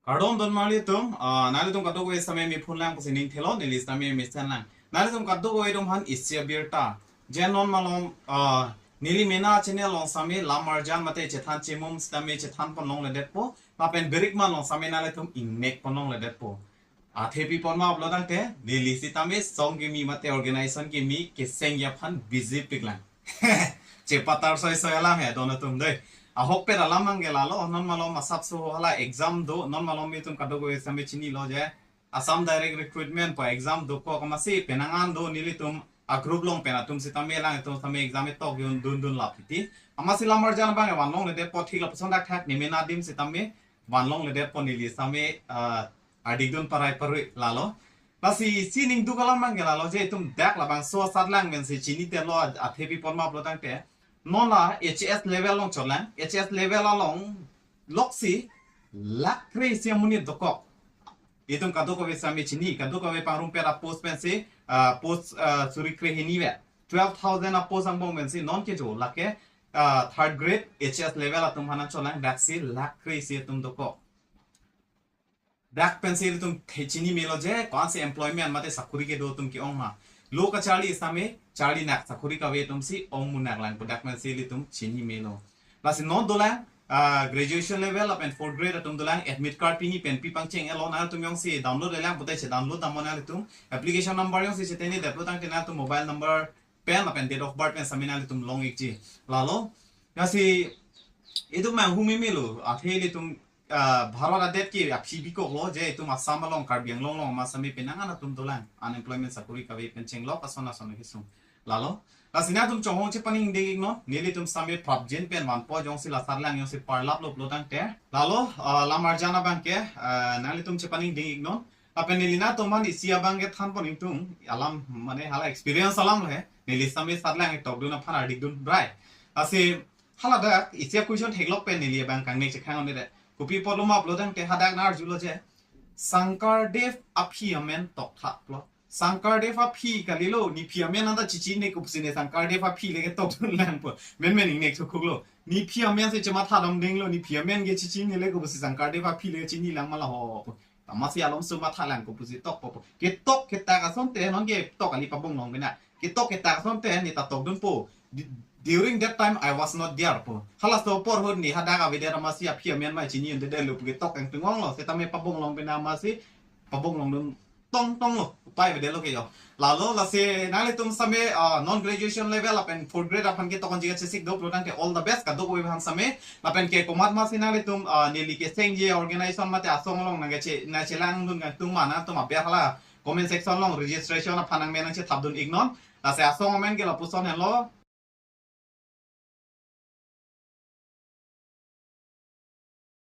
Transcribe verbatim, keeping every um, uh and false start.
Kardom don marli atum, ah, nanglitum kadokave sitame mephun lang pusi ning thelo, neli sitame mesen lang. Nanglitum kadokave atum aphan isi abirta. Je non malom, ah, neli mena channel along sitame lam arjan mate chethan chimum sitame chethan pon longledetpo, lapen berikman along sitame nanglitum ingnek pon longledetpo. Athe pi pon ma pulo tangte, neli sitame song kimi mate organization kimi kesengji aphan busy piklang. Chepatar soi soi alam he don atum dei. Ahokpet alam abang ke lalo, non malom asapso hala exam do, non malom itum kadokave sitame chinilo je Assam Direct Recruitment pu exam dokok amatsi penang an do, nelitum a group along pen atum sitame lang, itum sitame exam itok dun dun dun lap titi. Amatsi lam arjan abang van longledetpo, thik lapuson dak thak ne mena adim sitame van longledetpo, neli sitame, ah, ardik dun parai parui lalo. Lasi isi ning duk alam abang ke lalo je itum dak labangso asat lang pensi chinitelo, athe pi pon ma pulo tangte, non la H S level along chotlang, H S level along loksi lakh kre isi amonit dokok. Itum kadokave sitame chini, kadokave pangrumpet a post pensi, ah, post, ah, suri kre hini vet. Twelve thousand a post angbong pensi non kejo lake, ah, third grade H S level atum aphan chotlang, daksi lakh kre isi atum dokok. Dak pensi itum the chini melo je, ko-ansi employment mate sakuri kedo atum ke-ong ma. Lo kacharli sitame charlinak, sakuri kave atumsi ong munak lang pu dak pensi itum chini melo. Lasi non dolang, ah, graduation level lapen fourth grade atum dolang, admit card pini pen pi pangcheng-etlo, nangtum jongsi download-le lang pute che download damnon, nanglitum application number jongsi chetengdetlo tangte nangtum mobile number pen lapen date of birth pen sitame nanglitum long-ikji. Lalo, lasi itum manghumeme lo, athe ilitum, ah, Bharat adet ke aphi bikoklo, je itum Assam along, Karbi Anglong along ma sitame penang an atum dolang, unemployment sakuri kave pen chenglok ason ason kesung. Lalo, lasi nangtum chonghong chepaningding-iknon, nelitum sitame prapjin pen vanpo, jongsi la sar lang jongsi parlaplo pulo tangte. Lalo, ah, lam arjan abang ke, ah, nanglitum chepaningding-iknon. Lapen neli nangtum aphan isi abang ke than pon ingtung, alam mane hala experience alam lo he. Neli sitame sar lang itok dun aphan ardik dun brai. Lasi haladak isi a question theklok pen neli abang kangnek chekhang-un-edet. Kopi apotlo ma pulo tangte hadak nang arjulo je, Sankardev aphi amen toktha pulo. Sankardev aphi kalilo, ne phi amen anta chechinine kopusi ne Sankardev aphi le ketok dun langpo. Menmen ingnek thukhuklo. Ne phi amen si chematha damdinglo, ne phi amen ke chechinine le kopusi Sankardev aphi le chini lang ma la ho. Amatsi alomso matha lang kopusi tokpo. Ketok ketak asonte non ketok kali, pabong long pena. Ketok ketak asonte ne ta tok dunpo. Di-, during that time I was not there po. Halaso apor ahut ne hadak avedet amatsi aphi amen ma chini-un-edetlo pu ketok kangtung-onglo. Setame pabong long pena amatsi pabong long dun tong tong lo. Upai avedetlo ke jo. Lalo lasi nanglitum sitame, ah, non graduation level lapen fourth grade aphan ketok-onji kachesik do pulo tangte all the best kadokave aphan sitame. Lapen ke komat amatsi nanglitum, ah, neli kesengji organization mate asong along nangkeche, nangchelang dun kangtung ma, nangtum aber hala comment section along registration aphan nangmen nangchethap dun-iknon. Lasi asong amen ke lapuson henlo,